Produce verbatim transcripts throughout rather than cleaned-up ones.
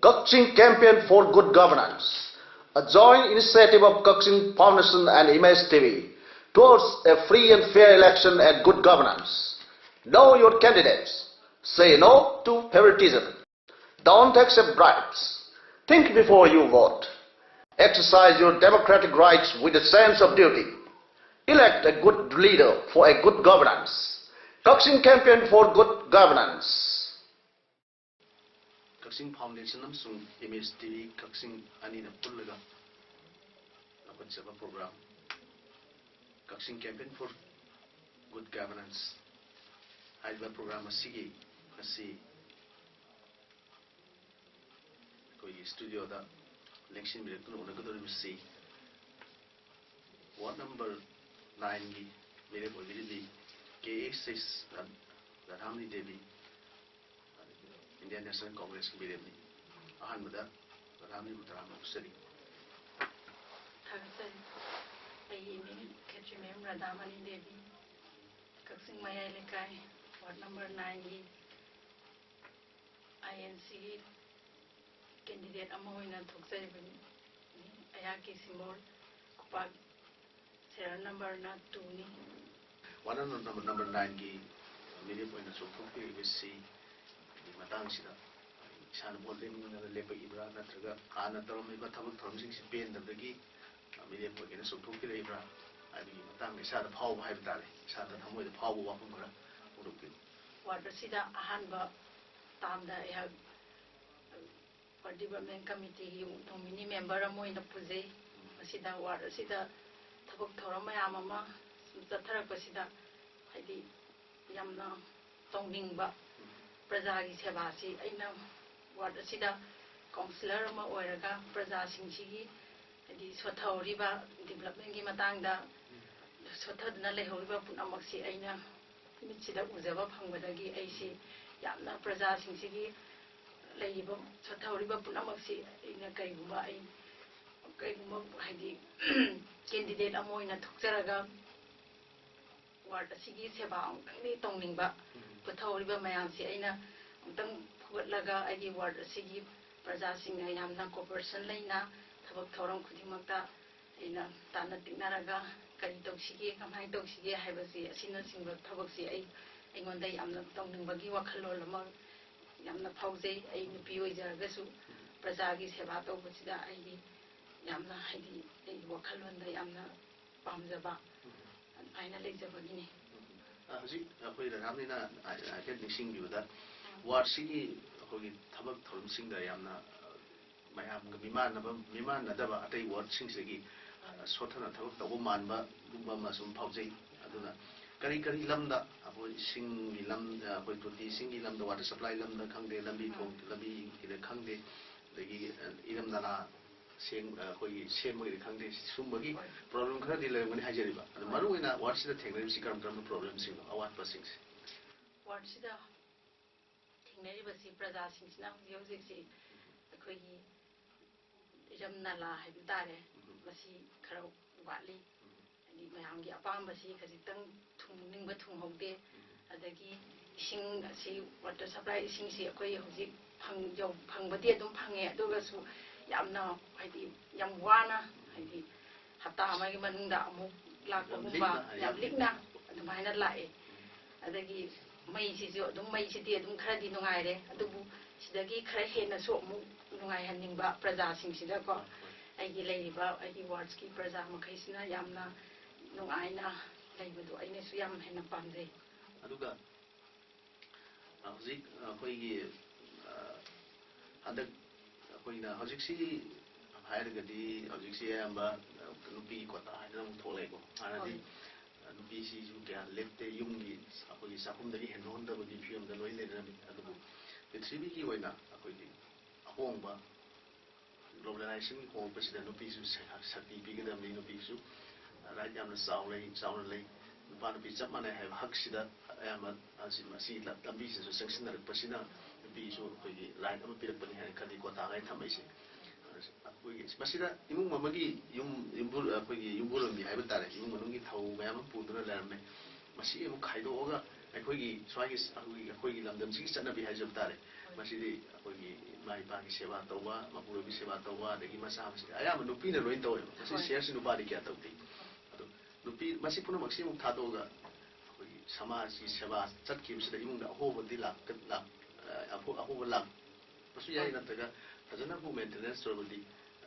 Kakching Campaign for Good Governance, a joint initiative of Kakching Foundation and Image T V, towards a free and fair election and good governance. Know your candidates. Say no to favoritism. Don't accept bribes. Think before you vote. Exercise your democratic rights with a sense of duty. Elect a good leader for a good governance. Kakching Campaign for Good Governance. Kakching Foundation ꯑꯃꯁꯨꯡ Image T V ꯀꯛꯆꯤꯡ ꯑꯅꯤꯅ ꯄꯨꯜꯂꯒ ꯂꯧꯈꯠꯆꯕ program, Kakching Campaign for Good Governance ꯍꯥꯏꯔꯤꯕ program ꯑꯁꯤꯒꯤ ꯉꯁꯤ ꯑꯩꯈꯣꯏꯒꯤ studioꯗ ꯂꯦꯡꯁꯤꯟꯕꯤꯔꯛꯇꯨꯅ ꯎꯅꯒꯗꯧꯔꯤꯕꯁꯤ ward number nineꯒꯤ ꯃꯤꯔꯦꯞ ꯑꯣꯏꯕꯤꯔꯤꯕꯤ ꯀꯦ ꯑꯦꯁ ꯑꯦꯁ ꯔꯥꯙꯥꯃꯅꯤ Devi, Indian National Congressꯀꯤ ꯃꯤꯔꯦꯞꯅꯤ꯫ ꯑꯍꯥꯟꯕꯗ ꯔꯥꯙꯥꯃꯅꯤꯕꯨ ꯇꯔꯥꯝꯅ ꯑꯣꯛꯆꯔꯤ꯫ ꯊꯥꯒꯠꯆꯔꯤ꯫ ꯑꯩꯒꯤ ꯃꯤꯡ ꯈꯦꯇ꯭ꯔꯤꯃꯌꯨꯝ ꯔꯥꯙꯥꯃꯅꯤ ꯗꯦꯕꯤ, ꯀꯛꯆꯤꯡ ꯃꯌꯥꯏ ꯂꯩꯀꯥꯏ, ward number nineꯒꯤ I N Cꯒꯤ candidate ꯑꯃ ꯑꯣꯏꯅ ꯊꯣꯛꯆꯔꯤꯕꯅꯤ꯫ ꯑꯩꯍꯥꯛꯀꯤ symbol ꯈꯨꯄꯥꯛ serial numberꯅ twoꯅꯤ꯫ Ward number, number nineꯒꯤ ꯃꯤꯔꯦꯞ ꯑꯣꯏꯅ ꯆꯣꯡꯊꯣꯛꯄꯤꯔꯤꯕꯁꯤ ꯃꯇꯥꯡꯁꯤꯗ ꯏꯁꯥꯅ vote ꯂꯦꯡꯅꯤꯡꯗꯅ ꯂꯦꯞꯄꯛꯏꯕ꯭ꯔꯥ, ꯅꯠꯇ꯭ꯔꯒ ꯍꯥꯟꯅ ꯇꯧꯔꯝꯃꯤꯕ ꯊꯕꯛ ꯊꯧꯔꯝꯁꯤꯡꯁꯤ ꯄꯦꯟꯗꯕꯗꯒꯤ ꯃꯤꯔꯦꯞ ꯑꯣꯏꯒꯦꯅ ꯆꯣꯡꯊꯣꯛꯄꯤꯔꯛꯏꯕ꯭ꯔꯥ ꯍꯥꯏꯕꯒꯤ ꯃꯇꯥꯡꯗ ꯏꯁꯥꯗ ꯐꯥꯎꯕ ꯍꯥꯏꯕ ꯇꯥꯔꯦ, ꯏꯁꯥꯗ ꯊꯃꯣꯏꯗ ꯐꯥꯎꯕ ꯋꯥꯐꯝ ꯈꯔ ꯐꯣꯡꯗꯣꯛꯄꯤꯌꯨ꯫ Ward ꯑꯁꯤꯗ ꯑꯍꯥꯟꯕ termꯗ ꯑꯩꯍꯥꯛ Ward Development Committeeꯒꯤ nominee member ꯑꯃ ꯑꯣꯏꯅ ꯄꯨꯖꯩ꯫ ꯃꯁꯤꯗ ward ꯑꯁꯤꯗ ꯊꯕꯛ ꯊꯧꯔꯝ ꯃꯌꯥꯝ ꯑꯃ ꯁꯨꯝ ꯆꯠꯊꯔꯛꯄꯁꯤꯗ, ꯍꯥꯏꯗꯤ, ꯌꯥꯝꯅ ꯇꯧꯅꯤꯡꯕ, ꯄ꯭ꯔꯖꯥꯒꯤ ꯁꯦꯕꯥꯁꯤ ꯑꯩꯅ ward ꯑꯁꯤꯗ councillor ꯑꯃ ꯑꯣꯏꯔꯒ ꯄ꯭ꯔꯖꯥꯁꯤꯡꯁꯤꯒꯤ, ꯍꯥꯏꯗꯤ, ꯁꯣꯠꯊꯍꯧꯔꯤꯕ developmentꯀꯤ ꯃꯇꯥꯡꯗ ꯁꯣꯠꯊꯗꯨꯅ ꯂꯩꯍꯧꯔꯤꯕ ꯄꯨꯝꯅꯃꯛꯁꯤ ꯑꯩꯅ ꯃꯤꯠꯁꯤꯗ ꯎꯖꯕ ꯐꯪꯕꯗꯒꯤ ꯑꯩꯁꯤ ꯌꯥꯝꯅ ꯄ꯭ꯔꯖꯥꯁꯤꯡꯁꯤꯒꯤ ꯂꯩꯔꯤꯕ ꯁꯣꯠꯊꯍꯧꯔꯤꯕ ꯄꯨꯝꯅꯃꯛꯁꯤ ꯑꯩꯅ ꯀꯩꯒꯨꯝꯕ ꯑꯩ, ꯀꯩꯒꯨꯝꯕ, ꯍꯥꯏꯗꯤ, candidate ꯑꯃ ꯑꯣꯏꯅ ꯊꯣꯛꯆꯔꯒ ward ꯑꯁꯤꯒꯤ ꯁꯦꯕꯥ ꯑꯃꯨꯛꯇꯪꯗꯤ ꯇꯧꯅꯤꯡꯕ, ꯄꯨꯊꯣꯛꯍꯧꯔꯤꯕ ꯃꯌꯥꯝꯁꯤ ꯑꯩꯅ ꯑꯃꯨꯛꯇꯪ ꯐꯨꯒꯠꯂꯒ ꯑꯩꯒꯤ ward ꯑꯁꯤꯒꯤ ꯄ꯭ꯔꯖꯥꯁꯤꯡꯅ ꯌꯥꯝꯅ ꯀꯣꯑꯣꯄꯔꯦꯁꯟ ꯂꯩꯅ ꯊꯕꯛ ꯊꯧꯔꯝ ꯈꯨꯗꯤꯡꯃꯛꯇ ꯑꯩꯅ ꯇꯥꯟꯅ ꯇꯤꯛꯅꯔꯒ ꯀꯔꯤ ꯇꯧꯁꯤꯒꯦ, ꯀꯃꯥꯏꯅ ꯇꯧꯁꯤꯒꯦ ꯍꯥꯏꯕꯁꯤ, ꯑꯁꯤꯅꯆꯤꯡꯕ ꯊꯕꯛꯁꯤ ꯑꯩ, ꯑꯩꯉꯣꯟꯗ ꯌꯥꯝꯅ ꯇꯧꯅꯤꯡꯕꯒꯤ ꯋꯥꯈꯜꯂꯣꯟ ꯑꯃ ꯌꯥꯝꯅ ꯐꯥꯎꯖꯩ꯫ ꯑꯩ ꯅꯨꯄꯤ ꯑꯣꯏꯖꯔꯒꯁꯨ ꯄ꯭ꯔꯖꯥꯒꯤ ꯁꯦꯕꯥ ꯇꯧꯕꯁꯤꯗ ꯑꯩꯒꯤ ꯌꯥꯝꯅ, ꯍꯥꯏꯗꯤ, ꯑꯩꯒꯤ ꯋꯥꯈꯜꯂꯣꯟꯗ ꯌꯥꯝꯅ ꯄꯥꯝꯖꯕ ꯑꯗꯨꯃꯥꯏꯅ ꯂꯩꯖꯕꯒꯤꯅꯤ꯫ ꯑ, ꯍꯧꯖꯤꯛ ꯑꯩꯈꯣꯏ ꯔꯥꯙꯥꯃꯅꯤꯅ ꯍꯥꯏꯐꯦꯠ ꯅꯤꯡꯁꯤꯡꯕꯤꯕꯗ, ꯋꯥꯔꯗꯁꯤꯒꯤ ꯑꯩꯈꯣꯏꯒꯤ ꯊꯕꯛ ꯊꯧꯔꯝꯁꯤꯡꯗ ꯌꯥꯝꯅ, ꯑ, ꯃꯌꯥꯝꯒ ꯃꯤꯃꯥꯟꯅꯕ, ꯃꯤꯃꯥꯟꯅꯗꯕ ꯑꯇꯩ ꯋꯥꯔꯗꯁꯤꯡꯁꯤꯗꯒꯤ, ꯑ, ꯁꯣꯠꯊꯅ ꯊꯕꯛ ꯇꯧꯕ ꯃꯥꯟꯕꯒꯨꯝꯕ ꯑꯃ ꯁꯨꯝ ꯐꯥꯎꯖꯩ꯫ ꯑꯗꯨꯅ ꯀꯔꯤ ꯀꯔꯤ ꯂꯝꯗ ꯑꯩꯈꯣꯏ ꯏꯁꯤꯡꯒꯤ ꯂꯝ, ꯑ, ꯑꯩꯈꯣꯏ ꯇꯣꯇꯤ ꯏꯁꯤꯡꯒꯤ ꯂꯝꯗ, ꯋꯥꯇꯔ ꯁꯄ꯭ꯂꯥꯏ ꯂꯝꯗ ꯈꯪꯗꯦ, ꯂꯝꯕꯤ ꯊꯣꯡ, ꯂꯝꯕꯤꯒꯤꯗ ꯈꯪꯗꯦ, ꯑꯗꯒꯤ, ꯑ, ꯏꯔꯝ ꯅꯂꯥ ꯁꯦꯡ-, ꯑ, ꯑꯩꯈꯣꯏꯒꯤ ꯁꯦꯝꯕꯒꯤꯗ ꯈꯪꯗꯦ, ꯁꯨꯝꯕꯒꯤ ꯄ꯭ꯔꯣꯕ꯭ꯂꯦꯝ ꯈꯔꯗꯤ ꯂꯩꯔꯝꯒꯅꯤ ꯍꯥꯏꯖꯔꯤꯕ꯫ ꯑꯗꯣ ꯃꯔꯨꯑꯣꯏꯅ ꯋꯥꯔꯗꯁꯤꯗ ꯊꯦꯡꯅꯔꯤꯕꯁꯤ ꯀꯔꯝ ꯀꯔꯝꯕ ꯄ꯭ꯔꯣꯕ꯭ꯂꯦꯝꯁꯤꯡꯅꯣ, ꯑꯋꯥꯠꯄꯁꯤꯡꯁꯦ? ꯋꯥꯔꯗꯁꯤꯗ ꯊꯦꯡꯅꯔꯤꯕꯁꯤ ꯄ꯭ꯔꯖꯥꯁꯤꯡꯁꯤꯅ ꯍꯧꯖꯤꯛ ꯍꯧꯖꯤꯛꯁꯤ ꯑꯩꯈꯣꯏꯒꯤ ꯏꯔꯝ ꯅꯂꯥ ꯍꯥꯏꯕ ꯇꯥꯔꯦ, ꯃꯁꯤ ꯈꯔ ꯋꯥꯠꯂꯤ꯫ ꯍꯥꯏꯗꯤ ꯃꯌꯥꯝꯒꯤ ꯑꯄꯥꯝꯕꯁꯤ ꯈꯖꯤꯛꯇꯪ ꯊꯨꯡꯅꯤꯡꯕ ꯊꯨꯡꯍꯧꯗꯦ꯫ ꯑꯗꯒꯤ ꯏꯁꯤꯡ ꯑꯁꯤ, ꯋꯥꯇꯔ ꯁꯄ꯭ꯂꯥꯏ ꯏꯁꯤꯡꯁꯤ ꯑꯩꯈꯣꯏ ꯍꯧꯖꯤꯛ ꯐꯪ-, ꯌꯧ-, ꯐꯪꯕꯗꯤ ꯑꯗꯨꯝ ꯐꯪꯉꯦ, ꯑꯗꯨꯒꯁꯨ ꯌꯥꯝꯅ, ꯍꯥꯏꯗꯤ, ꯌꯥꯝ ꯋꯥꯅ, ꯍꯥꯏꯗꯤ ꯍꯞꯇꯥ ꯑꯃꯒꯤ ꯃꯅꯨꯡꯗ ꯑꯃꯨꯛ ꯂꯥꯛꯄꯒꯨꯝꯕ, ꯌꯥꯝ ꯂꯤꯛꯅ, ꯌꯥꯝ ꯂꯤꯛꯅ ꯑꯗꯨꯃꯥꯏꯅ ꯂꯥꯛꯑꯦ꯫ ꯑꯗꯒꯤ ꯃꯩꯁꯤꯁꯨ ꯑꯗꯨꯝ, ꯃꯩꯁꯤꯗꯤ ꯑꯗꯨꯝ ꯈꯔꯗꯤ ꯅꯨꯡꯉꯥꯏꯔꯦ, ꯑꯗꯨꯕꯨ ꯁꯤꯗꯒꯤ ꯈꯔ ꯍꯦꯟꯅꯁꯨ ꯑꯃꯨꯛ ꯅꯨꯡꯉꯥꯏꯍꯟꯅꯤꯡꯕ ꯄ꯭ꯔꯖꯥꯁꯤꯡꯁꯤꯗꯀꯣ, ꯑꯩꯒꯤ ꯂꯩꯔꯤꯕ ꯑꯩꯒꯤ ꯋꯥꯔꯗꯁꯀꯤ ꯄ꯭ꯔꯖꯥ ꯃꯈꯩꯁꯤꯅ ꯌꯥꯝꯅ ꯅꯨꯡꯉꯥꯏꯅ ꯂꯩꯕꯗꯣ ꯑꯩꯅꯁꯨ ꯌꯥꯝ ꯍꯦꯟꯅ ꯄꯥꯝꯖꯩ꯫ ꯑꯗꯨꯒ ꯍꯧꯖꯤꯛ ꯑꯩꯈꯣꯏꯒꯤ, ꯑ, ꯍꯟꯗꯛ ꯑꯩꯈꯣꯏꯅ ꯍꯧꯖꯤꯛꯁꯤ ꯍꯥꯏꯔꯒꯗꯤ ꯍꯧꯖꯤꯛꯁꯤ ꯑꯌꯥꯝꯕ, ꯑ, ꯅꯨꯄꯤꯒꯤ ꯀꯣꯇꯥ ꯍꯥꯏꯗꯅ ꯑꯃꯨꯛ ꯊꯣꯛꯂꯛꯑꯦꯀꯣ꯫ ꯍꯥꯟꯅꯗꯤ, ꯍꯣꯏ꯫ ꯑ, ꯅꯨꯄꯤꯁꯤꯁꯨ ꯀꯌꯥ ꯂꯦꯞꯇꯦ, ꯌꯨꯝꯒꯤ ꯑꯩꯈꯣꯏꯒꯤ ꯆꯥꯛꯈꯨꯝꯗꯒꯤ ꯍꯦꯟꯗꯣꯛꯍꯟꯗꯕꯒꯤ ꯐꯤꯕꯝꯗ ꯂꯣꯏ ꯂꯩꯅꯔꯝꯃꯤ꯫ ꯑꯗꯨꯕꯨ ꯄ꯭ꯔꯤꯊꯤꯕꯤꯒꯤ ꯑꯣꯏꯅ ꯑꯩꯈꯣꯏꯒꯤ ꯑꯍꯣꯡꯕ ꯒ꯭ꯂꯣꯕꯦꯂꯥꯏꯖꯦꯁꯟꯒꯤ ꯍꯣꯡꯂꯛꯄꯁꯤꯗ ꯅꯨꯄꯤꯁꯨ ꯁꯛ-, ꯁꯛꯇꯤ ꯄꯤꯒꯗꯕꯅꯤ, ꯅꯨꯄꯤꯁꯨ ꯔꯥꯏꯠ ꯌꯥꯝꯅ ꯆꯥꯎ ꯂꯩ, ꯆꯥꯎꯅ ꯂꯩ꯫ ꯅꯨꯄꯥ ꯅꯨꯄꯤ ꯆꯞ ꯃꯥꯟꯅꯩ ꯍꯥꯏꯕ ꯍꯛꯁꯤꯗ ꯑꯌꯥꯝꯕ ꯑꯁꯤ, ꯃꯁꯤ ꯂ-, ꯂꯝꯕꯤꯁꯤꯗꯁꯨ ꯆꯪꯁꯤꯟꯅꯔꯛꯄꯁꯤꯅ ꯅꯨꯄꯤꯁꯨ ꯑꯩꯈꯣꯏꯒꯤ ꯔꯥꯏꯠ ꯑꯃ ꯄꯤꯔꯛꯄꯅꯤ ꯍꯥꯏꯅ ꯈꯜꯂꯤ, ꯀꯣꯇꯥ ꯍꯥꯏꯅ ꯊꯝꯃꯛꯏꯁꯦ꯫ ꯑꯩꯈꯣꯏꯒꯤ ꯃꯁꯤꯗ ꯏꯃꯨꯡ ꯑꯃꯒꯤ ꯌꯨꯝ, ꯌꯨꯝꯕꯨ-, ꯑꯩꯈꯣꯏꯒꯤ ꯌꯨꯝꯕꯨꯔꯦꯝꯕꯤ ꯍꯥꯏꯕ ꯇꯥꯔꯦ, ꯏꯃꯨꯡ ꯃꯅꯨꯡꯒꯤ ꯊꯧ ꯃꯌꯥꯝ ꯑꯃ ꯄꯨꯗꯨꯅ ꯂꯩꯔꯝꯃꯦ꯫ ꯃꯁꯤ ꯑꯃꯨꯛ ꯈꯥꯏꯗꯣꯛꯑꯒ ꯑꯩꯈꯣꯏꯒꯤ ꯁ꯭ꯋꯥꯏꯒꯤ ꯑꯩꯈꯣꯏꯒꯤ ꯑꯩꯈꯣꯏꯒꯤ ꯂꯝꯗꯝꯁꯤꯒꯤ ꯆꯠꯅꯕꯤ ꯍꯥꯏꯖꯕ ꯇꯥꯔꯦ꯫ ꯃꯁꯤꯗꯤ ꯑꯩꯈꯣꯏꯒꯤ ꯏꯃꯥ ꯏꯄꯥꯒꯤ ꯁꯦꯕꯥ ꯇꯧꯕ, ꯃꯄꯨꯔꯣꯏꯕꯒꯤ ꯁꯦꯕꯥ ꯇꯧꯕ, ꯑꯗꯒꯤ ꯃꯆꯥ ꯃꯁꯤꯗꯤ ꯑꯌꯥꯝꯕ ꯅꯨꯄꯤꯅ ꯂꯣꯏꯅ ꯇꯧꯋꯦꯕ꯫ ꯃꯁꯤ ꯍꯣꯏ꯫ ꯁꯤꯌꯔꯁꯤ ꯅꯨꯄꯥꯗꯤ ꯀꯌꯥ ꯇꯧꯗꯦ꯫ ꯑꯗꯣ ꯅꯨꯄꯤ ꯃꯁꯤ ꯄꯨꯝꯅꯃꯛꯁꯤ ꯑꯃꯨꯛ ꯊꯥꯗꯣꯛꯑꯒ ꯑꯩꯈꯣꯏꯒꯤ ꯁꯃꯥꯖꯀꯤ ꯁꯦꯕꯥ ꯆꯠꯈꯤꯕꯁꯤꯗ ꯏꯃꯨꯡꯗ ꯑꯍꯣꯕꯗꯤ ꯂꯥꯛꯀ-, ꯂꯥꯛ-, ꯑ, ꯑꯍꯣ-, ꯑꯍꯣꯕ ꯂꯥꯛꯄꯁꯨ ꯌꯥꯏ, ꯅꯠꯇ꯭ꯔꯒ ꯐꯖꯅꯕꯨ ꯃꯦꯟꯇꯦꯅꯦꯟꯁ ꯇꯧꯔꯕꯗꯤ,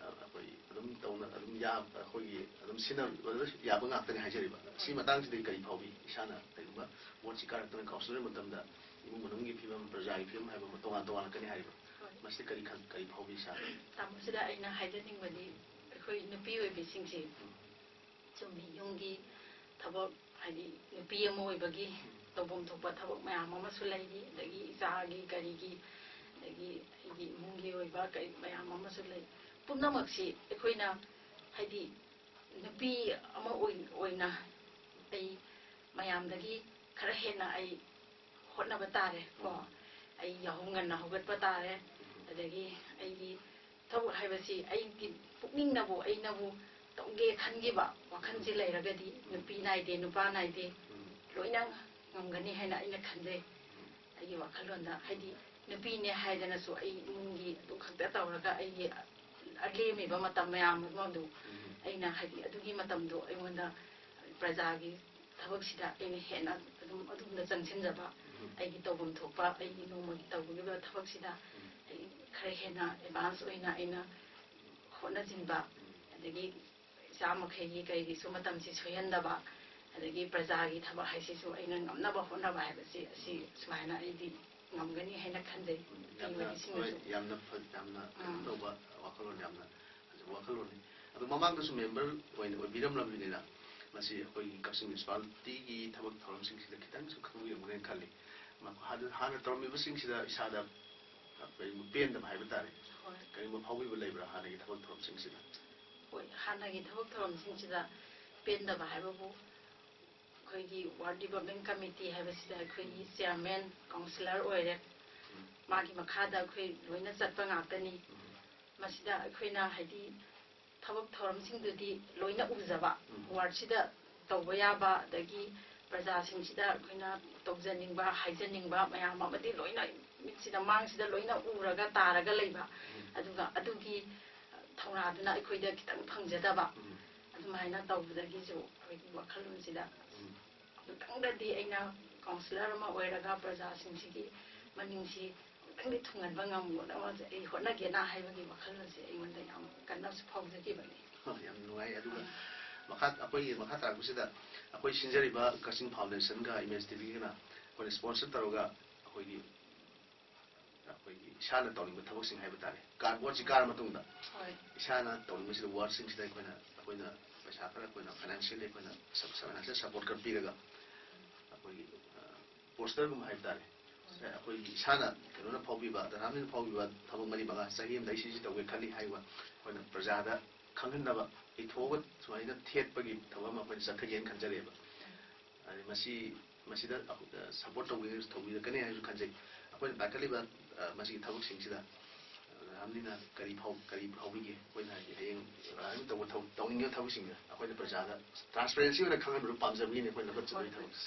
ꯑ, ꯑꯩꯈꯣꯏ ꯑꯗꯨꯝ ꯇꯧꯅ-, ꯑꯗꯨꯝ ꯌꯥꯕ, ꯑꯩꯈꯣꯏꯒꯤ ꯑꯗꯨꯝ ꯁꯤꯖꯤꯟꯅꯕꯗ ꯌꯥꯕ ꯉꯥꯛꯇꯅꯤ ꯍꯥꯏꯖꯔꯤꯕ꯫ ꯁꯤ ꯃꯇꯥꯡꯁꯤꯗ ꯀꯔꯤ ꯐꯥꯎꯕꯤ? ꯏꯁꯥꯅ ꯀꯔꯤꯒꯨꯝꯕ ꯕꯣꯔꯗꯁꯤ ꯀꯥꯔꯛꯇꯅ ꯀꯥꯎꯟꯁꯤꯜ ꯑꯣꯏꯕ ꯃꯇꯝꯗ ꯏꯃꯨꯡ ꯃꯅꯨꯡꯒꯤ ꯐꯤꯕꯝ, ꯄ꯭ꯔꯖꯥꯒꯤ ꯐꯤꯕꯝ ꯍꯥꯏꯕ ꯑꯃ ꯇꯣꯉꯥꯟ ꯇꯣꯉꯥꯟꯂꯛꯀꯅꯤ ꯍꯥꯏꯔꯤꯕ꯫ ꯍꯣꯏ꯫ ꯃꯁꯤꯗ ꯀꯔꯤ ꯈꯟ-, ꯀꯔꯤ ꯐꯥꯎꯕꯤ ꯏꯁꯥꯅ? ꯇꯥꯃꯣꯁꯤꯗ ꯑꯩꯅ ꯍꯥꯏꯖꯅꯤꯡꯕꯗꯤ, ꯑꯩꯈꯣꯏ ꯅꯨꯄꯤ ꯑꯣꯏꯕꯤꯁꯤꯡꯁꯤ ꯎꯝ꯫ ꯆꯨꯝꯃꯤ, ꯌꯨꯝꯒꯤ ꯊꯕꯛ, ꯍꯥꯏꯗꯤ ꯅꯨꯄꯤ ꯑꯃ ꯑꯣꯏꯕꯒꯤ ꯎꯝ꯫ ꯇꯧꯐꯝ ꯊꯣꯛꯄ ꯊꯕꯛ ꯃꯌꯥꯝ ꯑꯃꯁꯨ ꯂꯩꯔꯤ, ꯑꯗꯒꯤ ꯏꯆꯥꯒꯤ ꯀꯔꯤꯒꯤ, ꯑꯗꯒꯤ ꯑꯩꯒꯤ ꯏꯃꯨꯡꯒꯤ ꯑꯣꯏꯕ ꯀꯔꯤ ꯃꯌꯥꯝ ꯑꯃꯁꯨ ꯂꯩ꯫ ꯄꯨꯝꯅꯃꯛꯁꯤ ꯑꯩꯈꯣꯏꯅ, ꯍꯥꯏꯗꯤ ꯅꯨꯄꯤ ꯑꯃ ꯑꯣꯏ-, ꯑꯣꯏꯅ ꯑꯩ ꯃꯌꯥꯝꯗꯒꯤ ꯈꯔ ꯍꯦꯟꯅ ꯑꯩ ꯍꯣꯠꯅꯕ ꯇꯥꯔꯦ ꯀꯣ꯫ ꯎꯝ꯫ ꯑꯩ ꯌꯥꯍꯧ ꯉꯟꯅ ꯍꯧꯒꯠꯄ ꯇꯥꯔꯦ꯫ ꯎꯝ꯫ ꯑꯗꯒꯤ ꯑꯩꯒꯤ ꯊꯕꯛ ꯍꯥꯏꯕꯁꯤ ꯑꯩꯒꯤ ꯄꯨꯛꯅꯤꯡꯅꯕꯨ, ꯑꯩꯅꯕꯨ ꯇꯧꯒꯦ ꯈꯟꯈꯤꯕ ꯋꯥꯈꯜꯁꯤ ꯂꯩꯔꯒꯗꯤ ꯅꯨꯄꯤ ꯅꯥꯏꯗꯦ, ꯅꯨꯄꯥ ꯅꯥꯏꯗꯦ, ꯎꯝ꯫ ꯂꯣꯏꯅ ꯉꯝꯒꯅꯤ ꯍꯥꯏꯅ ꯑꯩꯅ ꯈꯟꯖꯩ꯫ ꯎꯝ꯫ ꯑꯩꯒꯤ ꯋꯥꯈꯜꯂꯣꯟꯗ, ꯍꯥꯏꯗꯤ ꯅꯨꯄꯤꯅꯦ ꯍꯥꯏꯗꯅꯁꯨ ꯑꯩ ꯏꯃꯨꯡꯒꯤ ꯑꯗꯨ ꯈꯛꯇ ꯇꯧꯔꯒ ꯑꯩꯒꯤ ꯑꯂꯦꯝꯃꯤꯕ ꯃꯇꯝ ꯃꯌꯥꯝ ꯑꯃꯗꯨ ꯎꯝ꯫ ꯑꯩꯅ, ꯍꯥꯏꯗꯤ ꯑꯗꯨꯒꯤ ꯃꯇꯝꯗꯣ ꯑꯩꯉꯣꯟꯗ ꯄ꯭ꯔꯖꯥꯒꯤ ꯊꯕꯛꯁꯤꯗ ꯑꯩꯅ ꯍꯦꯟꯅ ꯑꯗꯨꯝ ꯑꯗꯣꯝꯗ ꯆꯪꯁꯤꯟꯖꯕ, ꯎꯝ꯫ ꯑꯩꯒꯤ ꯇꯧꯐꯝ ꯊꯣꯛꯄ ꯑꯩꯒꯤ ꯅꯣꯡꯃꯒꯤ ꯇꯧꯒꯗꯕ ꯊꯕꯛꯁꯤꯗ ꯎꯝ꯫ ꯑꯩ ꯈꯔ ꯍꯦꯟꯅ ꯑꯦꯗꯚꯥꯟꯁ ꯑꯣꯏꯅ ꯑꯩꯅ ꯍꯣꯠꯅꯁꯤꯟꯕ, ꯎꯝ꯫ ꯑꯗꯒꯤ ꯏꯆꯥ ꯃꯈꯩꯒꯤ ꯀꯩꯒꯤꯁꯨ ꯃꯇꯝꯁꯤ ꯁꯣꯏꯍꯟꯗꯕ, ꯑꯗꯒꯤ ꯄ꯭ꯔꯖꯥꯒꯤ ꯊꯕꯛ ꯍꯥꯏꯁꯤꯁꯨ ꯑꯩꯅ ꯉꯝꯅꯕ ꯍꯣꯠꯅꯕ ꯍꯥꯏꯕꯁꯤ ꯑꯁꯤ ꯁꯨꯃꯥꯏꯅ ꯑꯩꯗꯤ ꯉꯝꯒꯅꯤ ꯍꯥꯏꯅ ꯈꯟꯖꯩ꯫ ꯌꯥꯝꯅ, ꯅꯨꯄꯤꯁꯤꯡꯅꯁꯨ꯫ ꯍꯣꯏ, ꯌꯥꯝꯅ ꯐ-, ꯌꯥꯝꯅ ꯀꯩꯅꯣ ꯎꯝ꯫ ꯇꯧꯕ ꯋꯥꯈꯜꯂꯣꯟ, ꯌꯥꯝꯅ ꯐꯖꯕ ꯋꯥꯈꯜꯂꯣꯟꯅꯤ꯫ ꯑꯗꯣ ꯃꯃꯥꯡꯗꯁꯨ ꯃꯦꯝꯕꯔ ꯑꯣꯏꯅ ꯑꯣꯏꯕꯤꯔꯝꯂꯕꯅꯤꯅ ꯃꯁꯤ ꯑꯩꯈꯣꯏꯒꯤ ꯀꯛꯆꯤꯡ ꯃ꯭ꯌꯨꯅꯤꯁꯤꯄꯥꯂꯤꯇꯤꯒꯤ ꯊꯕꯛ ꯊꯧꯔꯝꯁꯤꯡꯁꯤꯗ ꯈꯤꯇꯪꯁꯨ ꯈꯪꯕꯤꯔꯝꯒꯅꯦꯅ ꯈꯜꯂꯤ꯫ ꯃ-, ꯍꯥꯟꯅ, ꯍꯥꯟꯅ ꯇꯧꯔꯝꯃꯤꯕꯁꯤꯡꯁꯤꯗ ꯏꯁꯥꯗ ꯀꯔꯤꯒꯨꯝꯕ ꯄꯦꯟꯗꯕ ꯍꯥꯏꯕ ꯇꯥꯔꯦ꯫ ꯍꯣꯏ꯫ ꯀꯔꯤꯒꯨꯝꯕ ꯐꯥꯎꯕꯤꯕ ꯂꯩꯕ꯭ꯔꯥ ꯍꯥꯟꯅꯒꯤ ꯊꯕꯛ ꯊꯧꯔꯝꯁꯤꯡꯁꯤꯗ? ꯍꯣꯏ, ꯍꯥꯟꯅꯒꯤ ꯊꯕꯛ ꯊꯧꯔꯝꯁꯤꯡꯁꯤꯗ ꯄꯦꯟꯗꯕ ꯍꯥꯏꯕꯕꯨ, ꯑꯩꯈꯣꯏꯒꯤ ꯋꯥꯔꯗ ꯗꯤꯕꯂꯞꯃꯦꯟ ꯀꯃꯤꯇꯤ ꯍꯥꯏꯕꯁꯤꯗ ꯑꯩꯈꯣꯏꯒꯤ ꯆꯤꯌꯥꯔꯃꯦꯟ, ꯀꯥꯎꯟꯁꯤꯂꯔ ꯑꯣꯏꯔꯦ꯫ ꯎꯝ꯫ ꯃꯥꯒꯤ ꯃꯈꯥꯗ ꯑꯩꯈꯣꯏ ꯂꯣꯏꯅ ꯆꯠꯄ ꯉꯥꯛꯇꯅꯤ꯫ ꯎꯝ꯫ ꯃꯁꯤꯗ ꯑꯩꯈꯣꯏꯅ, ꯍꯥꯏꯗꯤ, ꯊꯕꯛ ꯊꯧꯔꯝꯁꯤꯡꯗꯨꯗꯤ ꯂꯣꯏꯅ ꯎꯖꯕ, ꯎꯝ꯫ ꯋꯥꯔꯗꯁꯤꯗ ꯇꯧꯕ ꯌꯥꯕ, ꯑꯗꯒꯤ ꯄ꯭ꯔꯖꯥꯁꯤꯡꯁꯤꯗ ꯑꯩꯈꯣꯏꯅ ꯇꯧꯖꯅꯤꯡꯕ, ꯍꯥꯏꯖꯅꯤꯡꯕ ꯃꯌꯥꯝ ꯑꯃꯗꯤ ꯂꯣꯏꯅ ꯃꯤꯠꯁꯤꯗ, ꯃꯥꯡꯁꯤꯗ ꯂꯣꯏꯅ ꯎꯔꯒ ꯇꯥꯔꯒ ꯂꯩꯕ, ꯑꯗꯨꯒ ꯑꯗꯨꯒꯤ ꯊꯧꯅꯥꯗꯨꯅ ꯑꯩꯈꯣꯏꯗ ꯈꯤꯇꯪ ꯐꯪꯖꯗꯕ, ꯑꯗꯨꯃꯥꯏꯅ ꯇꯧꯕꯗꯒꯤꯁꯨ ꯑꯩꯈꯣꯏꯒꯤ ꯋꯥꯈꯜꯂꯣꯟꯁꯤꯗ ꯑꯃꯨꯛꯇꯪꯗꯗꯤ ꯑꯩꯅ ꯀꯥꯎꯟꯁꯤꯂꯔ ꯑꯃ ꯑꯣꯏꯔꯒ ꯄ꯭ꯔꯖꯥꯁꯤꯡꯁꯤꯒꯤ ꯃꯅꯤꯡꯁꯤ ꯑꯃꯨꯛꯇꯪꯗꯤ ꯊꯨꯡꯍꯟꯕ ꯉꯝꯒꯗꯕꯁꯦ ꯑꯩ ꯍꯣꯠꯅꯒꯦꯅ ꯍꯥꯏꯕꯒꯤ ꯋꯥꯈꯜꯂꯣꯟꯁꯦ ꯑꯩꯉꯣꯟꯗ ꯌꯥꯝ ꯀꯟꯅꯁꯨ ꯐꯥꯎꯖꯈꯤꯕꯅꯤ꯫ ꯌꯥꯝ ꯅꯨꯡꯉꯥꯏ꯫ ꯑꯗꯨꯒ ꯃꯈꯥ, ꯑꯩꯈꯣꯏꯒꯤ ꯃꯈꯥ ꯇꯥꯔꯛꯄꯁꯤꯗ ꯑꯩꯈꯣꯏ ꯁꯤꯟꯖꯔꯤꯕ ꯀꯛꯆꯤꯡ ꯐꯥꯎꯟꯗꯦꯁꯟꯒ ꯏꯃꯦꯖ ꯇꯤꯚꯤꯒꯅ ꯑꯩꯈꯣꯏꯅ ꯁ꯭ꯄꯣꯟꯁꯔ ꯇꯧꯔꯒ ꯑꯩꯈꯣꯏꯒꯤ ꯑꯩꯈꯣꯏꯒꯤ ꯏꯁꯥꯅ ꯇꯧꯅꯤꯡꯕ ꯊꯕꯛꯁꯤꯡ ꯍꯥꯏꯕ ꯇꯥꯔꯦ, ꯀꯥꯔꯗꯕꯣꯔꯗꯁꯤ ꯀꯥꯔ ꯃꯇꯨꯡꯗ ꯍꯣꯏ꯫ ꯏꯁꯥꯅ ꯇꯧꯅꯤꯡꯕꯁꯤꯗ ꯋꯥꯔꯗꯁꯤꯡꯁꯤꯗ ꯑꯩꯈꯣꯏꯅ ꯑꯩꯈꯣꯏꯅ ꯄꯩꯁꯥ ꯈꯔ ꯑꯩꯈꯣꯏꯅ ꯐꯥꯏꯅꯥꯟꯁꯤꯌꯦꯜꯂꯤ ꯑꯩꯈꯣꯏꯅ ꯐꯥꯏꯅꯥꯟꯁꯤꯌꯦꯜ ꯁꯄꯣꯔꯠ ꯈꯔ ꯄꯤꯔꯒ ꯑꯩꯈꯣꯏꯒꯤ ꯄꯣꯁꯇꯔꯒꯨꯝꯕ ꯍꯥꯏꯕ ꯇꯥꯔꯦ, ꯑꯩꯈꯣꯏꯒꯤ ꯏꯁꯥꯅ ꯀꯩꯅꯣꯅ ꯐꯥꯎꯕꯤꯕ, ꯙꯔꯥꯝꯅꯤꯅ ꯐꯥꯎꯕꯤꯕ ꯊꯕꯛ ꯃꯔꯤ ꯃꯉꯥ, ꯆꯍꯤ ꯑꯃꯗ ꯑꯩ ꯁꯤꯁꯤ ꯇꯧꯒꯦ ꯈꯜꯂꯤ ꯍꯥꯏꯕ ꯑꯩꯈꯣꯏꯅ ꯄ꯭ꯔꯖꯥꯗ ꯈꯪꯍꯟꯅꯕ, ꯏꯊꯣꯛꯑꯒ ꯁꯨꯃꯥꯏꯅ ꯊꯦꯠꯄꯒꯤ ꯊꯕꯛ ꯑꯃ ꯑꯩꯈꯣꯏꯅ ꯆꯠꯊꯒꯦꯅ ꯈꯟꯖꯔꯤꯑꯕ꯫ ꯑꯗꯩ ꯃꯁꯤ, ꯃꯁꯤꯗ ꯁꯄꯣꯔꯠ ꯇꯧꯕꯤꯔ-, ꯇꯧꯕꯤꯔꯛꯀꯅꯤ ꯍꯥꯏꯅꯁꯨ ꯈꯟꯖꯩ꯫ ꯑꯩꯈꯣꯏꯅ ꯄꯥꯏꯈꯠꯂꯤꯕ, ꯑ, ꯃꯁꯤꯒꯤ ꯊꯕꯛꯁꯤꯡꯁꯤꯗ, ꯑ, ꯔꯥꯝꯂꯤꯅ ꯀꯔꯤ ꯐꯥꯎ-, ꯀꯔꯤ ꯐꯥꯎꯕꯤꯒꯦ? ꯑꯩꯈꯣꯏꯅ ꯍꯥꯏꯗꯤ ꯍꯌꯦꯡ ꯔꯥꯝꯂꯤꯅ ꯇꯧꯕ ꯊꯕꯛ, ꯇꯧꯅꯤꯡꯉꯤꯕ ꯊꯕꯛꯁꯤꯡꯁꯦ ꯑꯩꯈꯣꯏꯅ ꯄ꯭ꯔꯖꯥꯗ ꯇ꯭ꯔꯥꯟꯁꯄꯦꯔꯦꯟꯁꯤ ꯑꯣꯏꯅ ꯈꯪꯍꯟꯕꯗꯨ ꯄꯥꯝꯖꯕꯒꯤꯅꯤ ꯑꯩꯈꯣꯏꯅ ꯂꯧꯈꯠꯆꯕꯒꯤ ꯊꯕꯛꯁꯦ꯫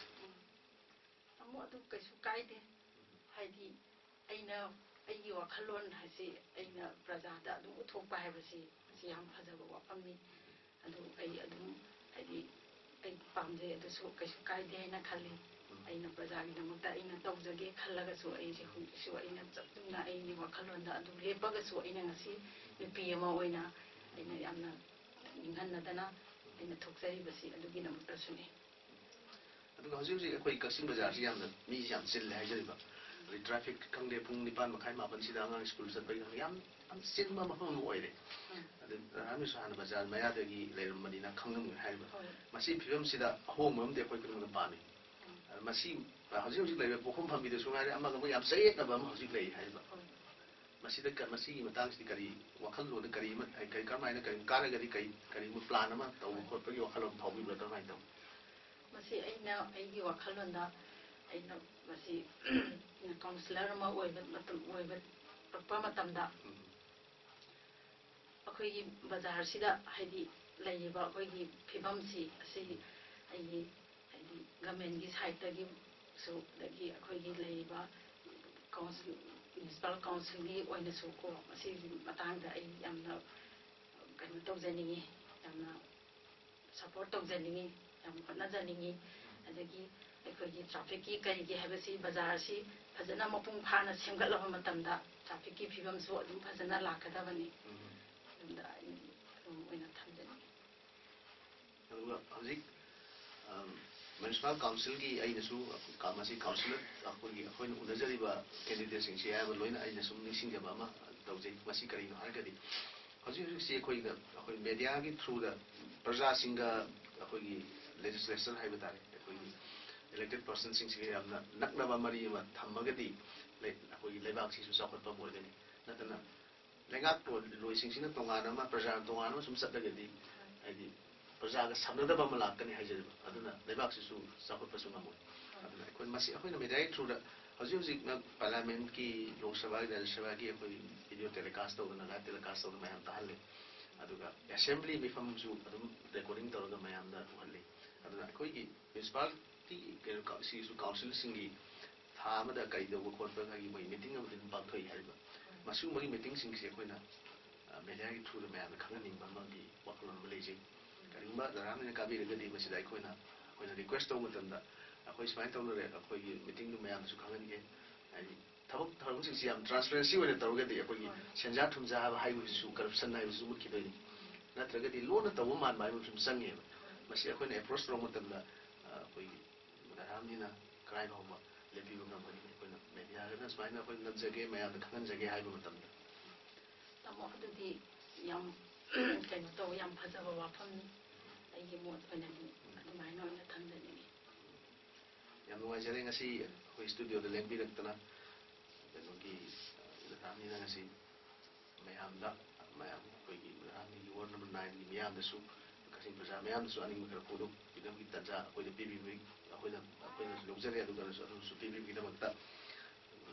ꯑꯃꯨꯛ ꯑꯗꯨ ꯀꯩꯁꯨ ꯀꯥꯏꯗꯦ꯫ ꯍꯥꯏꯗꯤ ꯑꯩꯅ, ꯑꯩꯒꯤ ꯋꯥꯈꯜꯂꯣꯟ ꯍꯥꯏꯁꯤ ꯑꯩꯅ ꯄ꯭ꯔꯖꯥꯗ ꯑꯗꯨꯝ ꯎꯠꯊꯣꯛꯄ ꯍꯥꯏꯕꯁꯤ ꯃꯁꯤ ꯌꯥꯝ ꯐꯖꯕ ꯋꯥꯐꯝꯅꯤ꯫ ꯑꯗꯨ ꯑꯩ ꯑꯗꯨꯝ, ꯍꯥꯏꯗꯤ, ꯑꯩ ꯄꯥꯝꯖꯩ, ꯑꯗꯨꯁꯨ ꯀꯩꯁꯨ ꯀꯥꯏꯗꯦ ꯍꯥꯏꯅ ꯈꯜꯂꯤ꯫ ꯑꯩꯅ ꯄ꯭ꯔꯖꯥꯒꯤꯗꯃꯛꯇ ꯑꯩꯅ ꯇꯧꯖꯒꯦ ꯈꯜꯂꯒꯁꯨ ꯑꯩꯁꯦ ꯍꯧꯖꯤꯛꯁꯨ ꯑꯩꯅ ꯆꯞ ꯆꯨꯝꯅ ꯑꯩꯒꯤ ꯋꯥꯈꯜꯂꯣꯟꯗ ꯑꯗꯨ ꯂꯦꯞꯄꯒꯁꯨ ꯑꯩꯅ ꯉꯁꯤ ꯅꯨꯄꯤ ꯑꯃ ꯑꯣꯏꯅ ꯑꯩꯅ ꯌꯥꯝꯅ ꯅꯤꯡꯍꯟꯅꯗꯅ ꯑꯩꯅ ꯊꯣꯛꯆꯔꯤꯕꯁꯤ ꯑꯗꯨꯒꯤꯗꯃꯛꯇꯁꯨꯅꯤ꯫ ꯑꯗꯨꯒ ꯍꯧꯖꯤꯛ ꯍꯧꯖꯤꯛ ꯑꯩꯈꯣꯏ ꯀꯛꯆꯤꯡ ꯕꯖꯥꯔꯁꯤ ꯌꯥꯝꯅ ꯃꯤꯁꯤ ꯌꯥꯝ ꯆꯤꯜꯂꯦ ꯍꯥꯏꯖꯔꯤꯕ꯫ ꯑꯗꯩ ꯇ꯭ꯔꯥꯐꯤꯛ ꯈꯪꯗꯦ, ꯄꯨꯡ ꯅꯤꯄꯥꯟ ꯃꯈꯥꯏ, ꯃꯥꯄꯟꯁꯤꯗ ꯑꯉꯥꯡ ꯁ꯭ꯀꯨꯜ ꯆꯠꯄꯒꯤ ꯈꯪꯗꯦ, ꯌꯥꯝ, ꯌꯥꯝ ꯆꯤꯟꯕ ꯃꯐꯝ ꯑꯃ ꯑꯣꯏꯔꯦ꯫ ꯑꯗꯨ ꯔꯥꯝꯁꯨ ꯍꯥꯟꯅ ꯕꯖꯥꯔ ꯃꯌꯥꯗꯒꯤ ꯂꯩꯔꯝꯕꯅꯤꯅ ꯈꯪꯉꯝꯒꯅꯤ ꯍꯥꯏꯔꯤꯕ꯫ ꯍꯣꯏ꯫ ꯃꯁꯤꯒꯤ ꯐꯤꯕꯝꯁꯤꯗ ꯑꯍꯣꯡꯕ ꯑꯃꯗꯤ ꯑꯩꯈꯣꯏ ꯈꯨꯗꯤꯡꯃꯛꯅ ꯄꯥꯝꯃꯤ꯫ ꯑꯗ ꯃꯁꯤ ꯍꯧꯖꯤꯛ ꯍꯧꯖꯤꯛ ꯂꯩꯔꯤꯕ ꯄꯣꯠꯐꯝ ꯐꯝꯕꯤꯗꯁꯨ ꯉꯥꯏꯔꯦ, ꯑꯃꯒ ꯑꯃꯒ ꯌꯥꯝ ꯆꯌꯦꯠꯅꯕ ꯑꯃ ꯍꯧꯖꯤꯛ ꯂꯩ ꯍꯥꯏꯔꯤꯕ꯫ ꯍꯣꯏ꯫ ꯃꯁꯤꯗ ꯀ-, ꯃꯁꯤꯒꯤ ꯃꯇꯥꯡꯁꯤꯗꯤ ꯀꯔꯤ ꯋꯥꯈꯜꯂꯣꯟꯗ ꯀꯔꯤ ꯑꯃ, ꯀꯔꯤ, ꯀꯔꯝꯍꯥꯏꯅ ꯀꯔꯤ ꯀꯥꯟꯅꯒꯅꯤ, ꯀꯔꯤ, ꯀꯔꯤꯒꯨꯝꯕ ꯄ꯭ꯂꯥꯟ ꯑꯃ ꯇꯧꯕ ꯈꯣꯠꯄꯒꯤ ꯋꯥꯈꯜꯂꯣꯟ ꯐꯥꯎꯕꯤꯕ꯭ꯔꯥ, ꯀꯔꯝꯍꯥꯏꯅ ꯇꯧꯕ? ꯃꯁꯤ ꯑꯩꯅ, ꯑꯩꯒꯤ ꯋꯥꯈꯜꯂꯣꯟꯗ ꯑꯩꯅ ꯃꯁꯤ ꯀꯥꯎꯟꯁꯤꯂꯔ ꯑꯃ ꯑꯣꯏꯕ ꯃꯇꯝ, ꯑꯣꯏꯕ, ꯔꯛꯄ ꯃꯇꯝꯗ ꯎꯝ꯫ ꯑꯩꯈꯣꯏꯒꯤ ꯕꯖꯥꯔꯁꯤꯗ ꯍꯥꯏꯗꯤ ꯂꯩꯔꯤꯕ ꯑꯩꯈꯣꯏꯒꯤ ꯐꯤꯕꯝꯁꯤ ꯑꯁꯤ ꯑꯩꯒꯤ ꯍꯥꯏꯗꯤ ꯒꯃꯦꯟꯒꯤ ꯁꯥꯏꯠꯇꯒꯤꯁꯨ, ꯑꯗꯒꯤ ꯑꯩꯈꯣꯏꯒꯤ ꯂꯩꯔꯤꯕ ꯀꯥꯎꯟꯁꯤꯜ, ꯃ꯭ꯌꯨꯅꯤꯁꯤꯄꯥꯜ ꯀꯥꯎꯟꯁꯤꯜꯒꯤ ꯑꯣꯏꯅꯁꯨ ꯀꯣ, ꯃꯁꯤꯒꯤ ꯃꯇꯥꯡꯗ ꯑꯩ ꯌꯥꯝꯅ ꯀꯩꯅꯣ ꯇꯧꯖꯅꯤꯡꯉꯤ, ꯌꯥꯝꯅ ꯁꯄꯣꯔꯠ ꯇꯧꯖꯅꯤꯡꯉꯤ, ꯌꯥꯝ ꯍꯣꯠꯅꯖꯅꯤꯡꯉꯤ꯫ ꯑꯗꯒꯤ ꯑꯩꯈꯣꯏꯒꯤ ꯇ꯭ꯔꯥꯐꯤꯛꯀꯤ ꯀꯔꯤꯒꯤ ꯍꯥꯏꯕꯁꯤ, ꯕꯖꯥꯔꯁꯤ ꯐꯖꯅ ꯃꯄꯨꯡ ꯐꯥꯅ ꯁꯦꯝꯒꯠꯂꯕ ꯃꯇꯝꯗ ꯇ꯭ꯔꯥꯐꯤꯛꯀꯤ ꯐꯤꯕꯝꯁꯨ ꯑꯗꯨꯝ ꯐꯖꯅ ꯂꯥꯛꯀꯗꯕꯅꯤ꯫ ꯑꯗꯣꯝꯗ ꯑꯩ ꯑꯗꯨꯝ ꯑꯣꯏꯅ ꯊꯝꯖꯅꯤꯡꯉꯤ꯫ ꯑꯗꯨꯒ ꯍꯧꯖꯤꯛ ꯃ꯭ꯌꯨꯅꯤꯁꯤꯄꯥꯜ ꯀꯥꯎꯟꯁꯤꯜꯒꯤ ꯑꯩꯅꯁꯨ ꯀ- ꯃꯁꯤ ꯀꯥꯎꯟꯁꯤꯜ ꯑꯩꯈꯣꯏꯒꯤ ꯑꯩꯈꯣꯏꯅ ꯎꯅꯖꯔꯤꯕ ꯀꯦꯟꯗꯤꯗꯦꯠꯁꯤꯡꯁꯤ ꯑꯌꯥꯝꯕ ꯂꯣꯏꯅ ꯑꯩꯅ ꯁꯨꯝ ꯅꯤꯡꯁꯤꯡꯖꯕ ꯑꯃ ꯇꯧꯖꯩ꯫ ꯃꯁꯤ ꯀꯔꯤꯅꯣ ꯍꯥꯏꯔꯒꯗꯤ ꯍꯧꯖꯤꯛ ꯍꯧꯖꯤꯛꯁꯤ ꯑꯩꯈꯣꯏꯅ ꯑꯩꯈꯣꯏ ꯃꯦꯗꯤꯌꯥꯒꯤ ꯊ꯭ꯔꯨꯗ ꯄ꯭ꯔꯖꯥꯁꯤꯡꯒ ꯑꯩꯈꯣꯏꯒꯤ ꯂꯦꯖꯤꯁꯂꯦꯆꯔ ꯍꯥꯏꯕ ꯇꯥꯔꯦ, ꯑꯩꯈꯣꯏꯒꯤ ꯏꯂꯦꯛꯇꯦꯠ ꯄꯔꯁꯟꯁꯤꯡꯁꯤꯒ ꯌꯥꯝꯅ ꯅꯛꯅꯕ ꯃꯔꯤ ꯑꯃ ꯊꯝꯃꯒꯗꯤ ꯂꯩ- ꯑꯩꯈꯣꯏꯒꯤ ꯂꯩꯕꯥꯛꯁꯤꯁꯨ ꯆꯥꯎꯈꯠꯄ ꯑꯃ ꯑꯣꯏꯒꯅꯤ꯫ ꯅꯠꯇꯅ ꯂꯩꯉꯥꯛ ꯂꯣꯏꯁꯤꯡꯁꯤꯅ ꯇꯣꯉꯥꯟꯅ ꯑꯃ, ꯄ꯭ꯔꯖꯥꯅ ꯇꯣꯉꯥꯟꯅ ꯑꯃ ꯁꯨꯝ ꯆꯠꯂꯒꯗꯤ ꯍꯥꯏꯗꯤ ꯄ꯭ꯔꯖꯥꯒ ꯁꯝꯅꯗꯕ ꯑꯃ ꯂꯥꯛꯀꯅꯤ ꯍꯥꯏꯖꯔꯤꯕ꯫ ꯑꯗꯨꯅ ꯂꯩꯕꯥꯛꯁꯤꯁꯨ ꯆꯥꯎꯈꯠꯄꯁꯨ ꯉꯝꯃꯣꯏ꯫ ꯑꯗꯨꯅ ꯑꯩꯈꯣꯏ ꯃꯁꯤ ꯑꯩꯈꯣꯏꯅ ꯃꯦꯗꯤꯌꯥꯒꯤ ꯊ꯭ꯔꯨꯗ ꯍꯧꯖꯤꯛ ꯍꯧꯖꯤꯛ ꯄꯥꯔꯂꯤꯌꯥꯃꯦꯟꯠꯀꯤ, ꯂꯣꯛ ꯁꯚꯥꯒꯤ, ꯔꯥꯖ꯭ꯌ ꯁꯚꯥꯒꯤ ꯑꯩꯈꯣꯏ ꯚꯤꯗꯤꯑꯣ ꯇꯦꯂꯤꯀꯥꯁ ꯇꯧꯗꯅ, ꯂꯥꯏꯚ ꯇꯦꯂꯤꯀꯥꯁ ꯇꯧꯗꯅ ꯃꯌꯥꯝ ꯇꯥꯍꯜꯂꯤ꯫ ꯑꯗꯨꯒ ꯑꯦꯁꯦꯝꯕ꯭ꯂꯤ ꯃꯤꯐꯝꯁꯨ ꯑꯗꯨꯝ ꯔꯦꯀꯣꯔꯗꯤꯡ ꯇꯧꯔꯒ ꯃꯌꯥꯝꯗ ꯎꯍꯜꯂꯤ꯫ ꯑꯗꯨꯅ ꯑꯩꯈꯣꯏꯒꯤ ꯃ꯭ꯌꯨꯅꯤꯁꯤꯄꯥꯂꯤꯇꯤ ꯀꯩꯅꯣ ꯀꯥꯎ- ꯁꯤꯒꯤꯁꯨ ꯀꯥꯎꯟꯁꯤꯜꯁꯤꯡꯒꯤ ꯊꯥ ꯑꯃꯗ ꯀꯔꯤ ꯇꯧꯕ ꯈꯣꯠꯄ ꯍꯥꯏꯒꯤ ꯃꯣꯏ ꯃꯤꯇꯤꯡ ꯑꯃꯗꯤ ꯑꯗꯨꯝ ꯄꯥꯡꯊꯣꯛꯏ ꯍꯥꯏꯔꯤꯕ꯫ ꯃꯁꯤꯒꯨꯝꯕꯒꯤ ꯃꯤꯇꯤꯡꯁꯤꯡꯁꯦ ꯑꯩꯈꯣꯏꯅ ꯃꯦꯗꯤꯌꯥꯒꯤ ꯊ꯭ꯔꯨꯗ ꯃꯌꯥꯝꯗ ꯈꯪꯍꯟꯅꯤꯡꯕ ꯑꯃꯒꯤ ꯋꯥꯈꯜꯂꯣꯟ ꯑꯃ ꯂꯩꯖꯩ꯫ ꯀꯔꯤꯒꯨꯝꯕ ꯅꯔꯥꯝꯅ ꯀꯥꯕꯤꯔꯒꯗꯤ ꯃꯁꯤꯗ ꯑꯩꯈꯣꯏꯅ ꯑꯩꯈꯣꯏꯅ ꯔꯤꯀ꯭ꯋꯦꯁ ꯇꯧꯕ ꯃꯇꯝꯗ ꯑꯩꯈꯣꯏ ꯁꯨꯃꯥꯏꯅ ꯇꯧꯅꯔꯦ, ꯑꯩꯈꯣꯏꯒꯤ ꯃꯤꯇꯤꯡꯗꯨ ꯃꯌꯥꯝꯗꯁꯨ ꯈꯪꯍꯟꯒꯦ꯫ ꯍꯥꯏꯗꯤ ꯊꯕꯛ ꯊꯧꯔꯝꯁꯤꯡꯁꯤ ꯌꯥꯝ ꯇ꯭ꯔꯥꯟꯁꯄꯦꯔꯦꯟꯁꯤ ꯑꯣꯏꯅ ꯇꯧꯔꯒꯗꯤ ꯑꯩꯈꯣꯏꯒꯤ ꯁꯦꯟꯖꯥ ꯊꯨꯝꯖꯥ ꯍꯥꯏꯕ ꯍꯥꯏꯕꯁꯤꯁꯨ, ꯀꯔꯞꯁꯟ ꯍꯥꯏꯕꯁꯤꯁꯨ ꯃꯨꯠꯈꯤꯗꯣꯏꯅꯤ꯫ ꯅꯠꯇ꯭ꯔꯒꯗꯤ ꯂꯣꯟꯅ ꯇꯧꯕ ꯃꯥꯟꯕ ꯍꯥꯏꯕ ꯑꯃꯁꯨ ꯆꯪꯉꯦꯕ꯫ ꯃꯁꯤ ꯑꯩꯈꯣꯏꯅ ꯑꯦꯄ꯭ꯔꯣꯁ ꯇꯧꯔꯛꯄ ꯃꯇꯝꯗ ꯑ, ꯑꯩꯈꯣꯏꯒꯤ ꯃꯦꯗꯥꯝꯅꯤꯅ ꯀꯔꯥꯏ ꯐꯥꯎꯕ ꯂꯦꯞꯄꯤꯕ ꯉꯝꯒꯅꯤ? ꯑꯩꯈꯣꯏꯅ ꯃꯦꯗꯤꯌꯥꯗꯅ ꯁꯨꯃꯥꯏꯅ ꯑꯩꯈꯣꯏ ꯅꯝꯖꯒꯦ, ꯃꯌꯥꯝꯗ ꯈꯪꯍꯟꯖꯒꯦ ꯍꯥꯏꯕ ꯃꯇꯝꯗ꯫ ꯇꯥꯃꯣ, ꯑꯗꯨꯗꯤ ꯌꯥꯝ ꯀꯩꯅꯣ ꯇꯧ, ꯌꯥꯝ ꯐꯖꯕ ꯋꯥꯐꯝꯅꯤ꯫ ꯑꯩꯒꯤ ꯃꯣꯠ ꯑꯣꯏꯅꯗꯤ ꯑꯗꯨꯃꯥꯏꯅ ꯑꯣꯏꯅ ꯊꯝꯖꯅꯤꯡꯉꯤ꯫ ꯌꯥꯝ ꯅꯨꯡꯉꯥꯏꯖꯔꯦ ꯉꯁꯤ ꯑꯩꯈꯣꯏ ꯁ꯭ꯇꯨꯗꯤꯑꯣꯗ ꯂꯦꯡꯕꯤꯔꯛꯇꯅ꯫ ꯀꯩꯅꯣꯒꯤ, ꯑ, ꯃꯦꯗꯥꯝꯅꯤꯅ ꯉꯁꯤ ꯃꯌꯥꯝꯗ, ꯃꯌꯥꯝ ꯑꯩꯈꯣꯏꯒꯤ ꯃꯦꯗꯥꯝꯅꯤꯒꯤ ꯋꯥꯔꯗ ꯅꯝꯕꯔ ꯅꯥꯏꯟꯒꯤ ꯃꯤꯌꯥꯝꯗꯁꯨ, ꯀꯛꯆꯤꯡ ꯄ꯭ꯔꯖꯥ ꯃꯌꯥꯝꯗꯁꯨ ꯑꯅꯤꯡꯕ ꯈꯔ ꯐꯣꯡꯗꯣꯛꯄꯤꯅꯕꯒꯤ ꯇꯥꯟꯖꯥ ꯑꯩꯈꯣꯏꯗ ꯄꯤꯕꯤꯕꯒꯤ ꯑꯩꯈꯣꯏꯅ, ꯑꯩꯈꯣꯏꯅꯁꯨ ꯂꯧꯖꯔꯦ꯫ ꯑꯗꯨꯒ ꯑꯗꯨꯁꯨ ꯄꯤꯕꯤꯕꯒꯤꯗꯃꯛꯇ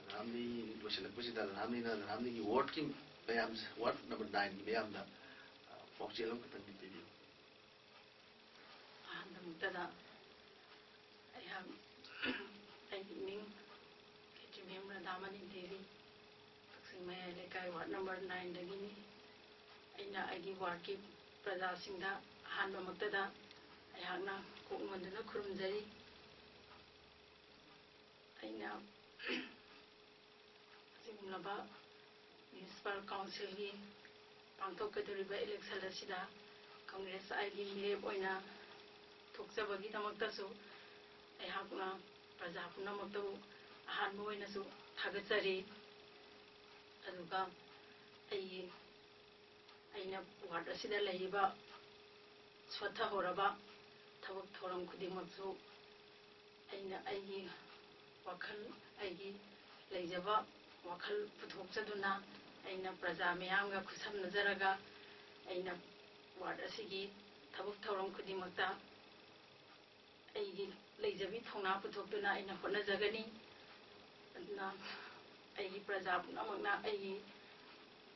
ꯃꯦꯗꯥꯝꯅꯤ ꯂꯣꯏꯁꯤꯜꯂꯛꯄꯁꯤꯗ ꯃꯦꯗꯥꯝꯅꯤꯅ ꯃꯦꯗꯥꯝꯅꯤꯒꯤ ꯋꯥꯔꯗꯀꯤ ꯃꯌꯥꯝ, ꯋꯥꯔꯗ ꯅꯝꯕꯔ ꯅꯥꯏꯟꯒꯤ ꯃꯤꯌꯥꯝꯗ, ꯑ, ꯄꯥꯎꯖꯦꯜ ꯑꯃꯈꯛꯇꯪꯗꯤ ꯄꯤꯕꯤꯌꯨ꯫ ꯑꯍꯥꯟꯕꯃꯛꯇꯗ ꯑꯩꯍꯥꯛ ꯑꯩꯒꯤ ꯃꯤꯡ ꯈꯦꯇ꯭ꯔꯤꯃꯌꯨꯝ ꯔꯥꯙꯥꯃꯅꯤ ꯗꯦꯕꯤ, ꯀꯛꯆꯤꯡ ꯃꯌꯥꯏ ꯂꯩꯀꯥꯏ ꯋꯥꯔꯗ ꯅꯝꯕꯔ ꯅꯥꯏꯟꯗꯒꯤꯅꯤ꯫ ꯑꯩꯅ ꯑꯩꯒꯤ ꯋꯥꯔꯗꯀꯤ ꯄ꯭ꯔꯖꯥꯁꯤꯡꯗ ꯑꯍꯥꯟꯕꯃꯛꯇꯗ ꯑꯩꯍꯥꯛꯅ ꯀꯣꯛ ꯅꯣꯟꯗꯨꯅ ꯈꯨꯔꯨꯝꯖꯔꯤ꯫ ꯑꯩꯅ ꯑꯁꯤꯒꯨꯝꯂꯕ ꯃ꯭ꯌꯨꯅꯤꯁꯤꯄꯥꯜ ꯀꯥꯎꯟꯁꯤꯜꯒꯤ ꯄꯥꯡꯊꯣꯛꯀꯗꯧꯔꯤꯕ ꯏꯂꯦꯛꯁꯟ ꯑꯁꯤꯗ ꯀꯪꯒ꯭ꯔꯦꯁ ꯑꯥꯏꯒꯤ ꯃꯤꯔꯦꯞ ꯑꯣꯏꯅ ꯊꯣꯛꯆꯕꯒꯤꯗꯃꯛꯇꯁꯨ ꯑꯩꯍꯥꯛꯅ ꯄ꯭ꯔꯖꯥ ꯄꯨꯝꯅꯃꯛꯇꯕꯨ ꯑꯍꯥꯟꯕ ꯑꯣꯏꯅꯁꯨ ꯊꯥꯒꯠꯆꯔꯤ꯫ ꯑꯗꯨꯒ ꯑꯩꯒꯤ ꯑꯩꯅ ꯋꯥꯔꯗ ꯑꯁꯤꯗ ꯂꯩꯔꯤꯕ ꯁꯣꯠꯊꯍꯧꯔꯕ ꯊꯕꯛ ꯊꯧꯔꯝ ꯈꯨꯗꯤꯡꯃꯛꯁꯨ ꯑꯩꯅ ꯑꯩꯒꯤ ꯋꯥꯈꯜ, ꯑꯩꯒꯤ ꯂꯩꯖꯕ ꯋꯥꯈꯜ ꯄꯨꯊꯣꯛꯆꯗꯨꯅ ꯑꯩꯅ ꯄ꯭ꯔꯖꯥ ꯃꯤꯌꯥꯝꯒ ꯈꯨꯠꯁꯝꯅꯖꯔꯒ ꯑꯩꯅ ꯋꯥꯔꯗ ꯑꯁꯤꯒꯤ ꯊꯕꯛ ꯊꯧꯔꯝ ꯈꯨꯗꯤꯡꯃꯛꯇ ꯑꯩꯒꯤ ꯂꯩꯖꯕꯤ ꯊꯧꯅꯥ ꯄꯨꯊꯣꯛꯇꯨꯅ ꯑꯩꯅ ꯍꯣꯠꯅꯖꯒꯅꯤ꯫ ꯑꯗꯨꯅ ꯑꯩꯒꯤ ꯄ꯭ꯔꯖꯥ ꯄꯨꯝꯅꯃꯛꯅ ꯑꯩꯒꯤ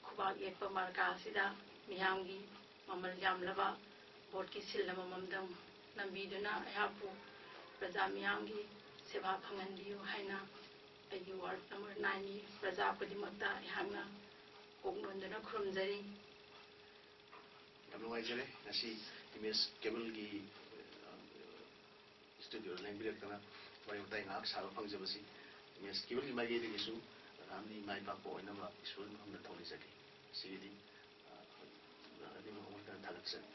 ꯈꯨꯕꯥꯛ ꯌꯦꯛꯄ ꯃꯥꯔꯀꯥ ꯑꯁꯤꯗ ꯃꯤꯌꯥꯝꯒꯤ ꯃꯃꯜ ꯌꯥꯝꯂꯕ ꯚꯣꯠꯀꯤ ꯁꯤꯜ ꯑꯃꯃꯝꯗꯪ ꯅꯝꯕꯤꯗꯨꯅ ꯑꯩꯍꯥꯛꯄꯨ ꯄ꯭ꯔꯖꯥ ꯃꯤꯌꯥꯝꯒꯤ ꯁꯦꯕꯥ ꯐꯪꯍꯟꯕꯤꯌꯨ ꯍꯥꯏꯅ ꯑꯩꯒꯤ ꯋꯥꯔꯗ ꯅꯝꯕꯔ ꯅꯥꯏꯟꯒꯤ ꯄ꯭ꯔꯖꯥ ꯈꯨꯗꯤꯡꯃꯛꯇ ꯑꯩꯍꯥꯛꯅ ꯀꯣꯛ ꯅꯣꯟꯗꯨꯅ ꯈꯨꯔꯨꯝꯖꯔꯤ꯫ ꯌꯥꯝ ꯅꯨꯡꯉꯥꯏꯖꯔꯦ, ꯉꯁꯤ ꯏꯃꯦꯖ ꯀꯦꯕꯜꯒꯤ ꯁ꯭ꯇꯨꯗꯤꯑꯣꯗ ꯂꯦꯡꯕꯤꯔꯛꯇꯅ ꯋꯥꯔꯤ ꯋꯥꯇꯥꯏ ꯉꯥꯏꯍꯥꯛ ꯁꯥꯕ ꯐꯪꯖꯕꯁꯤ ꯏꯃꯦꯖ ꯀꯦꯕꯜꯒꯤ ꯃꯥꯏꯀꯩꯗꯒꯤꯁꯨ ꯔꯥꯝꯗꯤ ꯃꯥꯏ ꯄꯥꯛꯄ ꯑꯣꯏꯅꯕ ꯏꯁꯣꯔꯒꯤ ꯃꯐꯝꯗ ꯊꯧꯅꯤꯖꯒꯦ꯫ ꯁꯤꯒꯤꯗꯤ ꯑ, ꯑꯅꯤꯃꯛ ꯑꯃꯨꯛ ꯍꯟꯅ ꯊꯥꯒꯠꯆꯔꯤ꯫